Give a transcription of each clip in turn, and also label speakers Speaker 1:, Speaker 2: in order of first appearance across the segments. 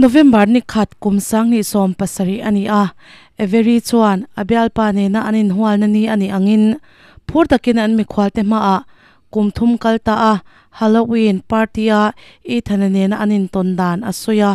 Speaker 1: November ni khat kum 2070 a ni a, Avery chuan a bialpa nena an inhualna ni a nih angin phur takin an mikhualte hmaah kum thum kal ta a Halloween party a Ethan-a nena an intawn dan a sawi a.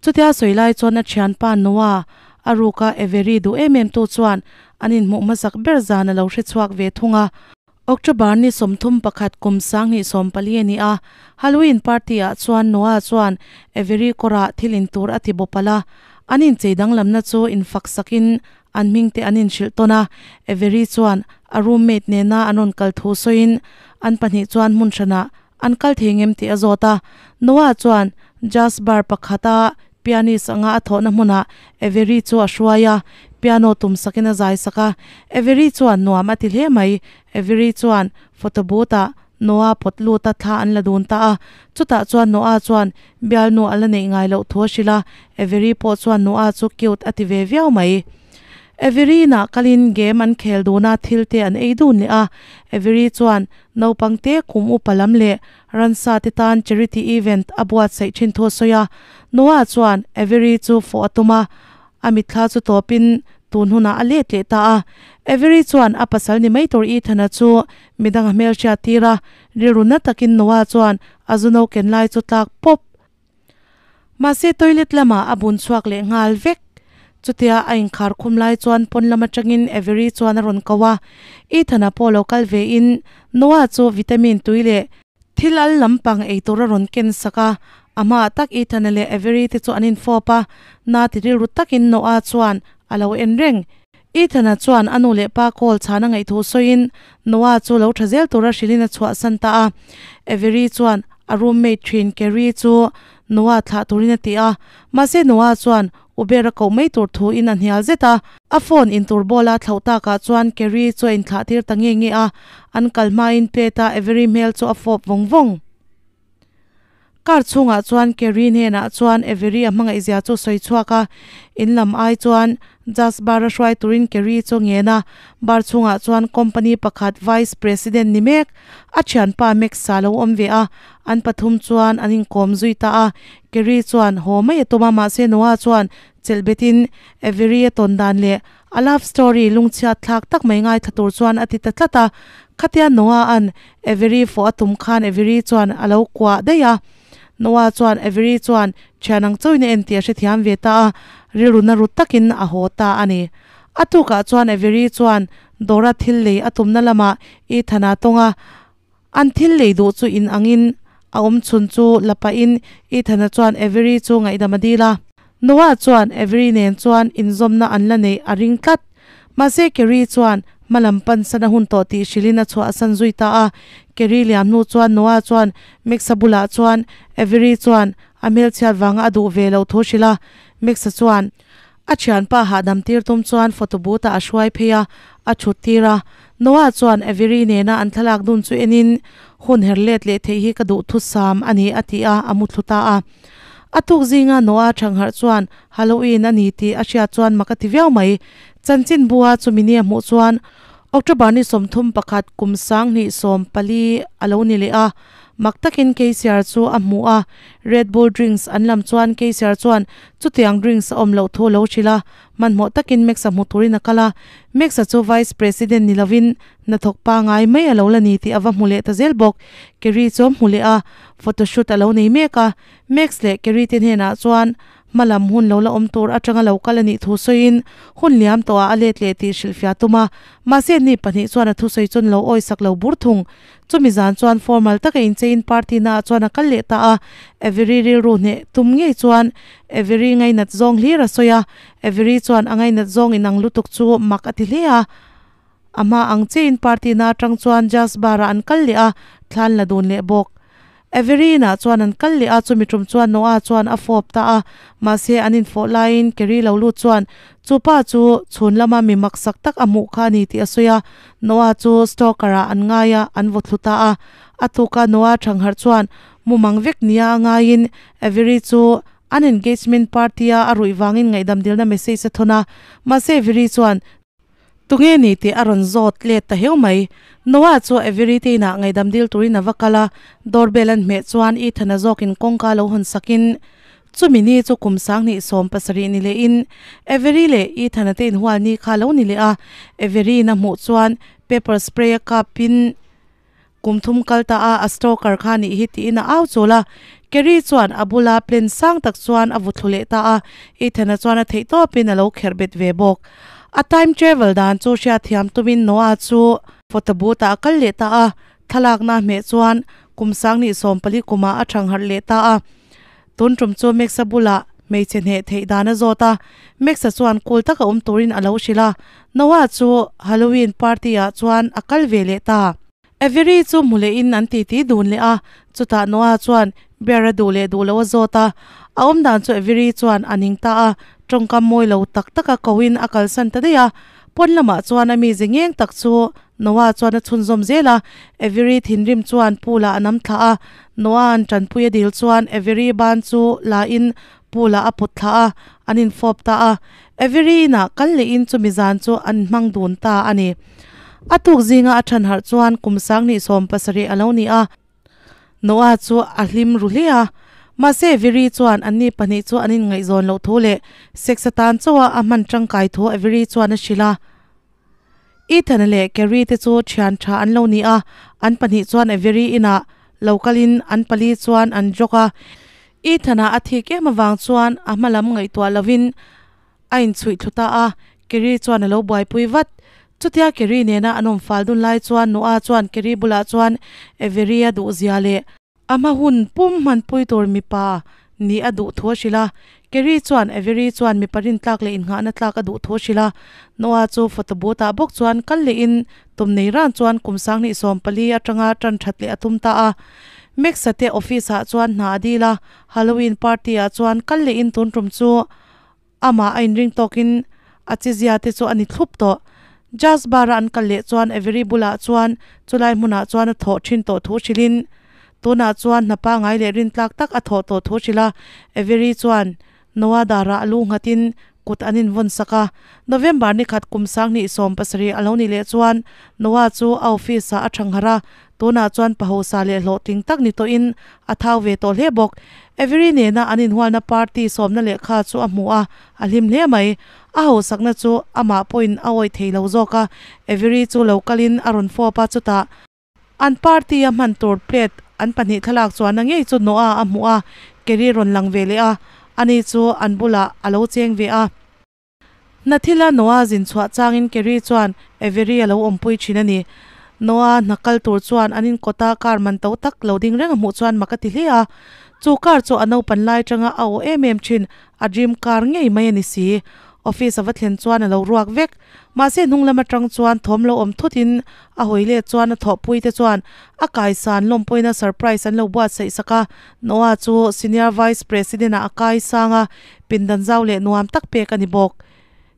Speaker 1: Chutia sawi lai chuan a thianpa Noah a ruka Avery duh em em tu chuan an inhmuh hmasak ber zan a lo hre chhuak ve thung a. October ni 31 kum 2014 a ni a, Halloween party ah chuan Noah chuan Avery kawrah thil in tur a ti bawp alh a, an inchei danglamna chu infak sakin an hming te an inhrilh tawn a, Avery chuan a roommate nena an rawn kal thu sawiin an pahnih chuan hmun hranah an kal thei ngem tih a zawt a, Noah chuan jazz bar pakhata Pianist anga a thawhna hmunah Avery chu a hruai a, piano tum sakin a zai sak a. Avery chuan nuam a ti hle mai. Avery chuan photo booth-ah Noah pawt lut a thla an la dun ta a. Chutah chuan Noah chuan bialnu a la neih ngai loh thu a hrilh a, Avery pawh chuan Noah chu cute a ti ve viau mai. Avery inah kalin game an khel dun a, thil te an ei dun leh a. Avery chuan naupang te kum upa lam leh Ransa te tan charity event a buatsaih thin thu a sawi a, Noah chuan Avery chu fawh a tum a, a mitthla chu tawpin tun hunah a let leh ta a. Avery chuan a pasal ni mai tur Ethan-a chu midang a hmelhriat tir a, rilru na takin Noah chuan a zu no ken lai chu tlak pawp. Mahse toilet lamah a bun chhuak leh nghal vek. Chutia a inkhar khum lai chuan pawn lam atangin Avery chuan a rawn ko a, Ethan-a pawh lo kal ve in Noah chu vitamin tui leh thil al lampang ei tur a rawn ken sak a, a hmaah tak Ethan-a leh Avery te chu an infawp a, na ti rilru takin Noah chuan a lo en reng. Ethan-a chuan a nu leh pa call chhan a ngaih thu sawiin Noah chu lo tha zel tura hrilhin a chhuahsan ta a. Avery chuan a roommate thin Carrie chu Noah thlah turin a ti a, mahse Noah chuan Uber a koh mai tur thuin a hnial zet a. A phone intur bawla thlauh takah chuan Carrie chu a inthlah tir ta nge nge a, an kal hmain plate a Avery hmel chu a fawp vawng vawng. Car chhungah chuan Carrie hnenah chuan Avery a hmangaih zia chu sawi chhuak a, in lam ai chuan Jazz bar a hruai turin Carrie chu ngen a, bar chhungah chuan company pakhat vice president ni mek a thianpa Max-a lo awm ve a, an pathum chuan an inkawm zui ta a, Carrie chuan haw mai a tum a mahse Noah chuan chelh betin Avery a tawn dan leh A love story lungchhiat thlak tak mai ngaithla tur chuan a ti ta tlat a, khatia Noah-a'n Avery fawh a tum khan Avery chuan a lo kuah daih a. Noah chuan Avery chuan thian ang chauhin a en tih a hrethiam ve ta a, rilru na rut takin a haw ta a ni. A tukah chuan Avery chuan Dora thil lei a tumna lamah Ethan-a tawng a, an thil lei duh chu in angin a awm chhun chu la pahin Ethan-a chuan Avery chu ngaihdam a dil a. Noah chuan Avery nen chuan inzawmna an la neih a ring tlat. Mahse Kerry chuan hmalam pansan a hun tawh tih hrilhin a chhuahsan zui ta a. Kerry liam hnu chuan Noah chuan Max-a bulah chuan Avery chuan a hmelchhiat vanga a duh ve loh thu hrilh a. Max-a chuan. A thianpa hahdam tir tum chuan photo booth ah a hruai phei a, a thut tir a. Noah chuan Avery nena an thlalak dun chu enin, Hun her let leh theih hi ka duh thusam a ni a ti a, a mu thlu ta a. A tuk zinga Noah thangharh chuan Halloween a ni tih a hriat chuan mak a ti viau mai. Chanchin bua chumi ni a hmuh chuan October ni 31 kum 2014 a lo ni leh a. Mak takin Keisear chu a hmu a, Red Bull drinks an lam chuan Keisear chuan chutiang drinks a awm loh thu a lo hrilh a, hmanhmawh takin Max-a hmu turin a kal a. Max-a chu Vice President ni lovin hnathawk pangai mai a lo la ni tih a va hmu leh ta zel bawk. Kerry chu a hmu leh a, photoshoot a lo nei mek a. Max leh Kerry te hnenah chuan Hma lam hun lo la awm tur atanga lo kal a nih thu sawiin hun liam tawhah a let leh tih hrilhfiah tum a, mahse ni pahnih chuan a thusawi chuan lo awisak lo bur thung. Chumi zan chuan formal taka incheiin party naah chuan a kal leh ta a, Avery rilru hneh tum ngei chuan Avery ngainat zawng hlir a sawi a, Avery chuan a ngainat zawng inang lutuk chu mak a ti hle a. A hma ang chiahin party na atang chuan Jazz Bar ah an kal leh a, thlan la dun leh bawk. Everine-ah chuan an kal leh a, chumi tum chuan Noah chuan a fawp ta a, mahse an infawh laiin Kerry lo lut chuan chu pa chu chhun lama mi maksak tak a hmuh kha a ni tih a sawi a, Noah chu stalker ah an ngai a, an vaw thlu ta a. A tuka Noah thangharh chuan mumang vek nia a ngaiin Avery chu an engagement party a a ruih vangin ngaihdam dilna message a thawn a, mahse Avery chuan Tunge ni tih a rawn zawt let ta heu mai. Noah chu Avery te inah ngaihdam dil turin a va kal a, doorbell an hmeh chuan Ethan-a zawkin kawngka lo hawn sakin, Chumi ni chu kum 2070 ni lehin Avery leh Ethan-a te inhual ni kha lo ni leh a, Avery-in a hmuh chuan pepper spray a kapin kum thum kal ta a, a stalker kha nih hi tiin a au chawl a. Kerry chuan a bula plane sang tak chuan a vuthlu leh ta a, Ethan-a chuan a theih tawpin a lo kherh bet ve bawk. A time travel dan chu hriatthiam tumin Noah chu photo booth-ah a kal leh ta a, thlalakna a hmeh chuan kum 2014 kumah a thangharh leh ta a. Tun tum chu Max-a bulah hmeichhe hneh theih dan a zawt a, Max-a chuan cool taka awm turin a lo hrilh a, Noah chu Halloween party-ah chuan a kal ve leh ta. Avery chu hmu lehin an titi dun leh a, chutah Noah chuan beer a duh leh duh loh a zawt a, a awm dan chu Avery chuan a ning ta a, tawngkam mawi lo tak taka koin a kalsan ta daih a, pawn lamah chuan a mize ngeng tak chu Noah chuan a chhunzawm zel a, Avery thinrim chuan pool ah a nam thla a, Noah an tanpui a dil chuan Avery ban chu la in pool ah a put thla a, an infawp ta a, Avery inah kal lehin chumi zan chu an hmang dun ta a ni. A tuk zinga a than harh chuan kum 2070 a lo ni a, Noah chu a hlim ru hle a. Mahse Avery chuan anni pahnih chu an inngaihzawn loh thu leh sex atan chauha a hman tangkai thu Avery chuan a hrilh a. Ethan-a leh Carrie te chu thian tha an lo ni a, an pahnih chuan Avery inah lo kalin an pali chuan an jog a. Ethan-a a thik em avang chuan a hma lam ngaihtuah lovin a inchhuih thlu ta a, Carrie chuan a lo buaipui vat. Chutia Carrie nena an awm fal dun lai chuan Noah chuan Carrie bulah chuan Avery a duhzia leh A hma hun pum hmanpui tur mipa nih a duh thu a hrilh a. Kerry chuan Avery chuan mipa rintlak leh innghahna tlak a duh thu a hrilh a. Noah chu photo booth ah bawk chuan kal lehin tum nei ran chuan kum 2014 atanga tan that leh a tum ta a. Max-a te office ah chuan hna a dil a, Halloween party ah chuan kal lehin tun tum chu Amah a inring tawkin a chizia te chu a ni thlup tawh. Jazz bar a an kal leh chuan Avery bulah chuan chulai hmunah chuan a thawh thin tawh thu hrilhin tunah chuan hna pangai leh rintlak tak a thawh tawh thu hrilh a. Avery chuan Noah darah a lu nghatin kut an invawn sak a. November ni khat kum 2017 a lo nih leh chuan Noah chu a office ah a thangharh a, Tunah chuan pahosa leh hlawhtling tak ni tawhin a thau ve tawh hle bawk. Avery nena an inhualna party sawmna lehkha chu a hmu a, a hlim hle mai. A hausakna chu amah pawhin a awih thei lo zawk a, Avery chu lo kalin a rawn fawp a, chutah an party a hman tur plate an pahnih thlalak chuanna ngei chu Noah a hmuh a, Kerry rawn lang ve leh a, ani chu an bulah a lo cheng ve a. Hna thila Noah zin chhuah changin Kerry chuan Avery a lo awmpui thin a ni. Noah hna kal tur chuan an inkawta car man to tak lo ding reng a hmuh chuan mak a ti hle a. Chu car chu a naupan lai atanga a aw em em thin, a dream car ngei mai a ni si. Office a va thlen chuan a lo ruak vek. Mahse hnung lam atang chuan thawm lo awm thutin a hawi let chuan a thawhpui te chuan a kaisan lawmpuina surprise an lo buatsaih sak a. Noah chu Senior Vice President ah a kai sang a, pindan zau leh nuam tak pek a ni bawk.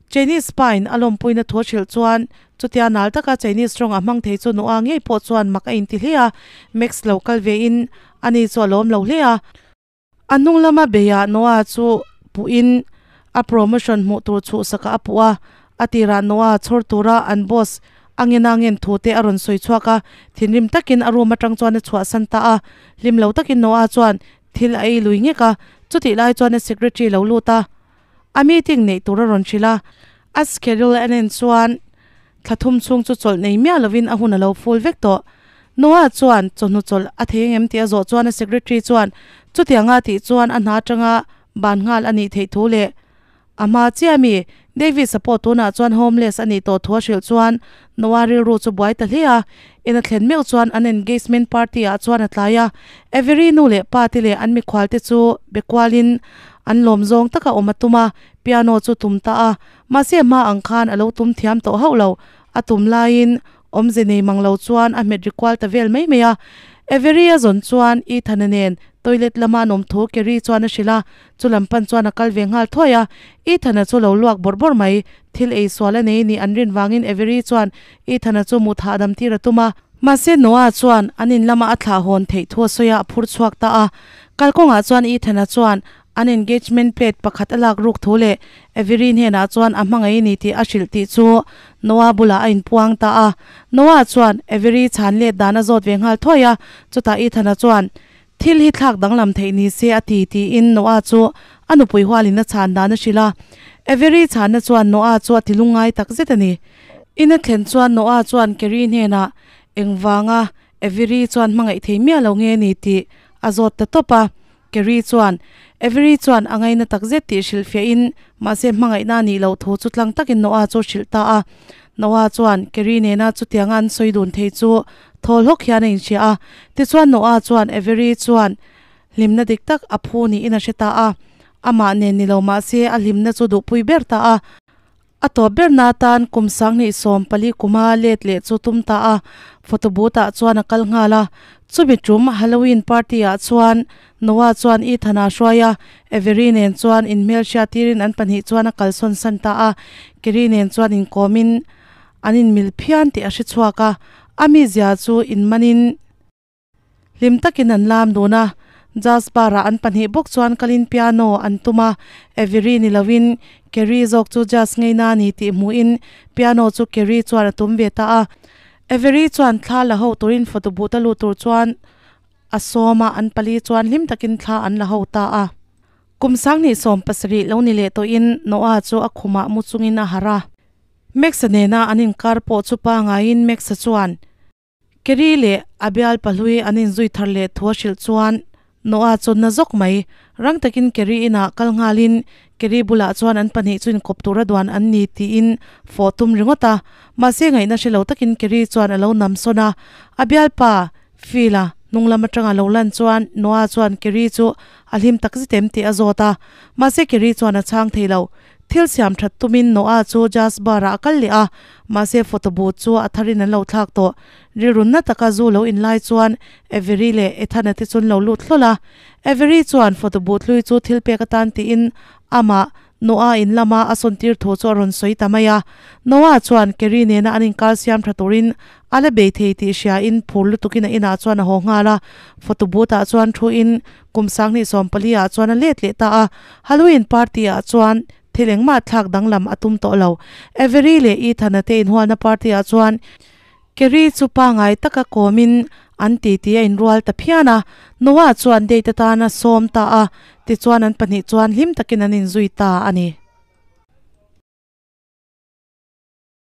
Speaker 1: Chinese Pine a lawmpuina thu a hrilh chuan chutia nal taka Chinese rawng a hmang thei chu Noah ngei pawh chuan mak a inti hle a, Max lo kal ve in ani chu a lawm lo hle a. A hnung lama beiah Noah chu puhin a promotion hmuh tur chhuhsakah a puh a, a tirah Noah chhawr tura an boss a ngena ngen thu te a rawn sawi chhuak a, thinrim takin a room atang chuan a chhuahsan ta a. Hlim lo takin Noah chuan thil a ei lui ngek a, chutih lai chuan a secretary lo lut a, a meeting neih tur a rawn hrilh a, a schedule en en chuan thla thum chhung chu chawlh nei miah lovin a hun a lo full vek tawh. Noah chuan chawhnu chawlh a thei engem tih a zawh chuan a secretary chuan chutianga tih chuan a hna atanga ban nghal a nih theih thu leh A hma chiah mi, Davis-a pawh tunah chuan homeless a nih tawh thu a hrilh chuan Noah rilru chu buai ta hle a. In a thlen meuh chuan an engagement party ah chuan a tlai a. Avery nu leh pa te leh an mikhual te chu be kualin an lawm zawng taka awm a tum a, piano chu tum ta a. Mahse a hma ang khan a lo tum thiam tawh hauh lo. A tum laiin Awmze nei mang lo chuan a hmet ri kual ta vel mai mai a. Avery a zawn chuan Ethan-a nen toilet lama an awm thu Kerry chuan a hrilh a, chu lam pan chuan a kal ve nghal thuai a. Ethan-a chu lo luak bawrh bawrh mai. Thil ei sual a nei nih an rin vangin Avery chuan Ethan-a chu mut hahdam tir a tum a. Mahse Noah chuan an in lama a thlah hawn theih thu a sawi a, a phur chhuak ta a. Kalkawngah chuan Ethan-a chuan An engagement plate pakhat a lak ruk thu leh Avery hnenah chuan a hmangaih a ni tih a hrilh tih chu Noah bulah a inpuang ta a. Noah chuan Avery chhan let dan a zawt ve nghal thuai a, chutah Ethan-a chuan, Thil hi thlak danglam theih ni se a ti, tiin Noah chu a nupui hualin a chhan dan a hrilh a. Avery chhanna chuan Noah chu a ti lungngai tak zet a ni. In a thlen chuan Noah chuan Carrie hnenah engvanga Avery chuan hmangaih thei miah lo nge ni tih a zawt ta tawp a. Carrie chuan Avery chuan a ngaina tak zet tih hrilhfiahin mahse hmangaihna a nih loh thu chu tlang takin Noah chu a hrilh ta a. Noah chuan Carrie nena chutianga an sawi dun thei chu thawl hawk hian a inhria a. Tichuan Noah chuan Avery chuan hlimna dik tak a phu niin a hre ta a. Amah nen ni lo mahse a hlimna chu duhpui ber ta a. A tawp berna atan kum 2014 kuma let leh chu tum ta a, photo booth ah chuan a kal nghal a. Chumi tum Halloween party ah chuan Noah chuan Ethan a hruai a, Avery nen chuan inhmelhriat tirin an pahnih chuan a kalsawn san ta a. Kerry nen chuan inkawmin an inmil phian tih a hre chhuak a, a mizia chu inmanin. Hlim takin an lam dun a, Jazz bar ah an pahnih bawk chuan kalin piano an tum a, Avery ni lovin Carrie zawk chu jazz ngeina a ni tih hmuhin piano chu Carrie chuan a tum ve ta a. Avery chuan thla la ho turin photo booth a lut tur chuan a sawm a, an pali chuan hlim takin thla an la ho ta a. Kum 2017 lo ni leh tawhin Noah chu a khumah mu chungin a harh a. Max-a nena an inkar pawh chu pangaiin Max-a chuan. Kerry leh a bial pahlui an inzui thar leh thu a hrilh chuan Noah chu na zawk mai. Rang takin Kerry inah kal nghalin Kerry bulah chuan an pahnih chu inkawp tura duan an ni tiin fawh tum ringawt a. Mahse ngaihna hre lo takin Kerry chuan a lo nam sawn a. A bialpa Phil-a hnung lam atanga lo lan chuan Noah chuan Kerry chu a hlim tak zet em tih a zawt a. Mahse Kerry chuan a chhang thei lo. Thil siam that tumin Noah chu Jazz Bar ah a kal leh a, mahse photo booth chu a tharin an lo thlak tawh. Rilrunna taka zu lo inlai chuan Avery leh Ethan-a te chu an lo lut hlawl a. Avery chuan photo booth hlui chu thil pek atan tiin amah Noah in lama a sawn tir thu chu a rawn sawi ta mai a. Noah chuan Carrie nena an inkar siam tha turin A la bei thei tih hriain phur lutukin a inah chuan a haw nghal a, photo booth ah chuan thuin kum 2014 ah chuan a let leh ta a, Halloween party ah chuan thil engmah thlak danglam a tum tawh lo. Avery leh Ethan-a te inhualna party ah chuan Carrie chu pangai taka kawmin an titi a inrual ta phian a, Noah chuan date atana sawm ta a, tichuan an pahnih chuan hlim takin an inzui ta a ni.